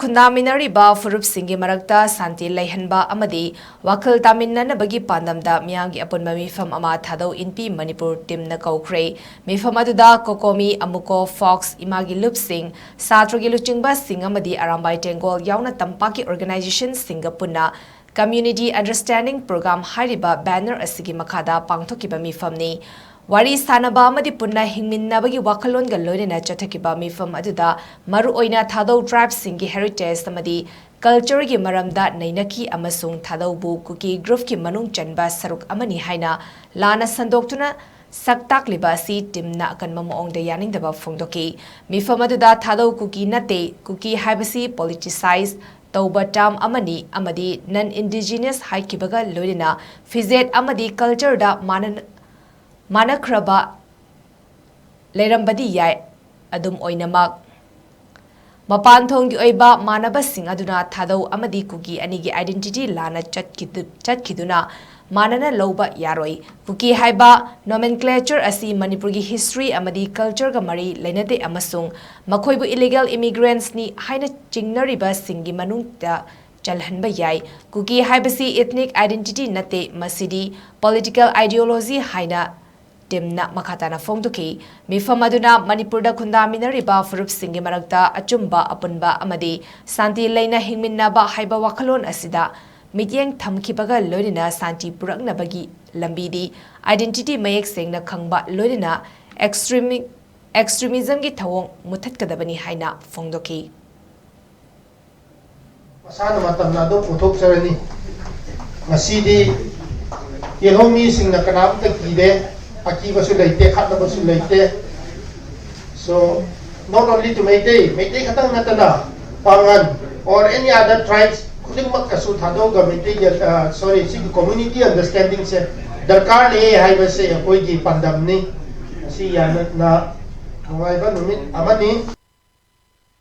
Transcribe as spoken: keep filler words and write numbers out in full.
ꯈꯨꯟꯗꯥꯃꯤꯟꯅꯔꯤꯕ ꯐꯨꯔꯨꯞꯁꯤꯡꯒꯤ ꯃꯔꯛꯇ ꯁꯥꯟꯇꯤ ꯂꯩꯍꯟꯕ ꯑꯃꯗꯤ ꯋꯥꯈꯜ ꯇꯥꯃꯤꯟꯅꯅꯕꯒꯤ ꯄꯥꯟꯗꯝꯗ ꯃꯤꯌꯥꯝꯒꯤ ꯑꯄꯨꯟꯕ ꯃꯤꯐꯝ ꯑꯃ ꯊꯥꯗꯧ ꯏꯟꯄꯤ ꯃꯅꯤꯄꯨꯔ ꯇꯤꯝꯅ ꯀꯧꯈ꯭ꯔꯦ꯫ ꯃꯤꯐꯝ ꯑꯗꯨꯗ ꯀꯣꯀꯣꯃꯤ, ꯑꯃꯨꯀꯣ, ꯐꯣꯛꯁ, ꯏꯃꯥꯒꯤ ꯂꯨꯞꯁꯤꯡ, ꯁꯥꯇ꯭ꯔꯒꯤ ꯂꯨꯆꯤꯡꯕꯁꯤꯡ ꯑꯃꯗꯤ ꯑꯔꯥꯝꯕꯥꯏ ꯇꯦꯡꯒꯣꯜ ꯌꯥꯎꯅ ꯇꯝꯄꯥꯛꯀꯤ organization ꯁꯤꯡꯒ ꯄꯨꯟꯅ Community Understanding Program ꯍꯥꯏꯔꯤꯕ banner ꯑꯁꯤꯒꯤ ꯃꯈꯥꯗ ꯄꯥꯡꯊꯣꯛꯈꯤꯕ ꯃꯤꯐꯝꯅꯤ꯫ ꯋꯥꯔꯤ ꯁꯥꯅꯕ ꯑꯃꯗꯤ ꯄꯨꯟꯅ ꯍꯤꯡꯃꯤꯟꯅꯕꯒꯤ ꯋꯥꯈꯜꯂꯣꯟꯒ ꯂꯣꯏꯅꯅ ꯆꯠꯊꯈꯤꯕ ꯃꯤꯐꯝ ꯑꯗꯨꯗ ꯃꯔꯨꯑꯣꯏꯅ ꯊꯥꯗꯧ tribe ꯁꯤꯡꯒꯤ heritage ꯑꯃꯗꯤ culture ꯒꯤ ꯃꯔꯝꯗ ꯅꯩꯅꯈꯤ ꯑꯃꯁꯨꯡ ꯊꯥꯗꯧꯕꯨ ꯀꯨꯀꯤ group ꯀꯤ ꯃꯅꯨꯡ ꯆꯟꯕ ꯁꯔꯨꯛ ꯑꯃꯅꯤ ꯍꯥꯏꯅ ꯂꯥꯟꯅ ꯁꯟꯗꯣꯛꯇꯨꯅ ꯁꯛ ꯇꯥꯛꯂꯤꯕ ꯑꯁꯤ ꯇꯤꯝꯅ ꯑꯀꯟꯕ ꯃꯑꯣꯡꯗ ꯌꯥꯅꯤꯡꯗꯕ ꯐꯣꯡꯗꯣꯛꯈꯤ꯫ ꯃꯤꯐꯝ ꯑꯗꯨꯗ ꯊꯥꯗꯧ ꯀꯨꯀꯤ ꯅꯠꯇꯦ, ꯀꯨꯀꯤ ꯍꯥꯏꯕꯁꯤ politicize ꯇꯧꯕ term ꯑꯃꯅꯤ ꯑꯃꯗꯤ non indigenous ꯍꯥꯏꯈꯤꯕꯒ ꯂꯣꯏꯅꯅ ꯐꯤꯖꯦꯠ ꯑꯃꯗꯤ culture ꯗ ꯃꯥꯟꯅ-, ꯃꯥꯟꯅꯈ꯭ꯔꯕ ꯂꯩꯔꯝꯕꯗꯤ ꯌꯥꯏ꯫ ꯑꯗꯨꯝ ꯑꯣꯏꯅꯃꯛ, ꯃꯄꯥꯟ ꯊꯣꯡꯒꯤ ꯑꯣꯏꯕ ꯃꯥꯟꯅꯕꯁꯤꯡ ꯑꯗꯨꯅ ꯊꯥꯗꯧ ꯑꯃꯗꯤ ꯀꯨꯀꯤ ꯑꯅꯤꯒꯤ identity ꯂꯥꯟꯅ ꯆꯠꯈꯤꯗꯨ-, ꯆꯠꯈꯤꯗꯨꯅ ꯃꯥꯟꯅꯅ ꯂꯧꯕ ꯌꯥꯔꯣꯏ꯫ ꯀꯨꯀꯤ ꯍꯥꯏꯕ nomenclature ꯑꯁꯤ ꯃꯅꯤꯄꯨꯔꯒꯤ history ꯑꯃꯗꯤ culture ꯒ ꯃꯔꯤ ꯂꯩꯅꯗꯦ ꯑꯃꯁꯨꯡ ꯃꯈꯣꯏꯕꯨ illegal immigrants ꯅꯤ ꯍꯥꯏꯅ ꯆꯤꯡꯅꯔꯤꯕꯁꯤꯡꯒꯤ ꯃꯅꯨꯡꯗ ꯆꯜꯍꯟꯕ ꯌꯥꯏ꯫ ꯀꯨꯀꯤ ꯍꯥꯏꯕꯁꯤ ethnic identity ꯅꯠꯇꯦ, ꯃꯁꯤꯗꯤ political ideology ꯍꯥꯏꯅ ꯇꯤꯝꯅ ꯃꯈꯥ ꯇꯥꯅ ꯐꯣꯡꯗꯣꯛꯈꯤ꯫ ꯃꯤꯐꯝ ꯑꯗꯨꯅ ꯃꯅꯤꯄꯨꯔꯗ ꯈꯨꯟꯗꯥꯃꯤꯟꯅꯔꯤꯕ ꯐꯨꯔꯨꯞꯁꯤꯡꯒꯤ ꯃꯔꯛꯇ ꯑꯆꯨꯝꯕ, ꯑꯄꯨꯟꯕ ꯑꯃꯗꯤ ꯁꯥꯟꯇꯤ ꯂꯩꯅ ꯍꯤꯡꯃꯤꯟꯅꯕ ꯍꯥꯏꯕ ꯋꯥꯈꯜꯂꯣꯟ ꯑꯁꯤꯗ ꯃꯤꯠꯌꯦꯡ ꯊꯝꯈꯤꯕꯒ ꯂꯣꯏꯅꯅ ꯁꯥꯟꯇꯤ ꯄꯨꯔꯛꯅꯕꯒꯤ ꯂꯝꯕꯤꯗꯤ identity ꯃꯌꯦꯛ ꯁꯦꯡꯅ ꯈꯪꯕ ꯂꯣꯏꯅꯅ extremi-, extremism ꯒꯤ ꯊꯧꯑꯣꯡ ꯃꯨꯊꯠꯀꯗꯕꯅꯤ ꯍꯥꯏꯅ ꯐꯣꯡꯗꯣꯛꯈꯤ꯫ ꯃꯁꯥꯅ ꯃꯇꯝꯅ ꯑꯗꯨꯝ ꯄꯨꯊꯣꯛꯆꯔꯅꯤ꯫ ꯉꯁꯤꯗꯤ ꯌꯦꯜꯍꯧꯃꯤꯁꯤꯡꯅ ꯀꯅꯥꯝꯇ ꯀꯤꯗꯦ, ꯑꯀꯤꯕꯁꯨ ꯂꯩꯇꯦ, ꯈꯠꯅꯕꯁꯨ ꯂꯩꯇꯦ꯫ So, not only to Meitei, Meitei ꯈꯛꯇꯪ ꯅꯠꯇꯅ ꯄꯥꯉꯟ or any other tribes ꯈꯨꯗꯤꯡꯃꯛꯀꯁꯨ ꯊꯥꯗꯣꯛꯑꯒ ꯃꯩꯇꯩꯒꯤ, ꯑ, sorry, ꯁꯤꯒꯤ community understanding ꯁꯦ ꯗꯔꯀꯥꯔ ꯂꯩꯌꯦ ꯍꯥꯏꯕꯁꯦ ꯑꯩꯈꯣꯏꯒꯤ ꯄꯥꯟꯗꯝꯅꯤ꯫ ꯃꯁꯤ ꯌꯥꯝꯅ ꯅꯨꯡꯉꯥꯏꯕ ꯅꯨꯃꯤꯠ ꯑꯃꯅꯤ꯫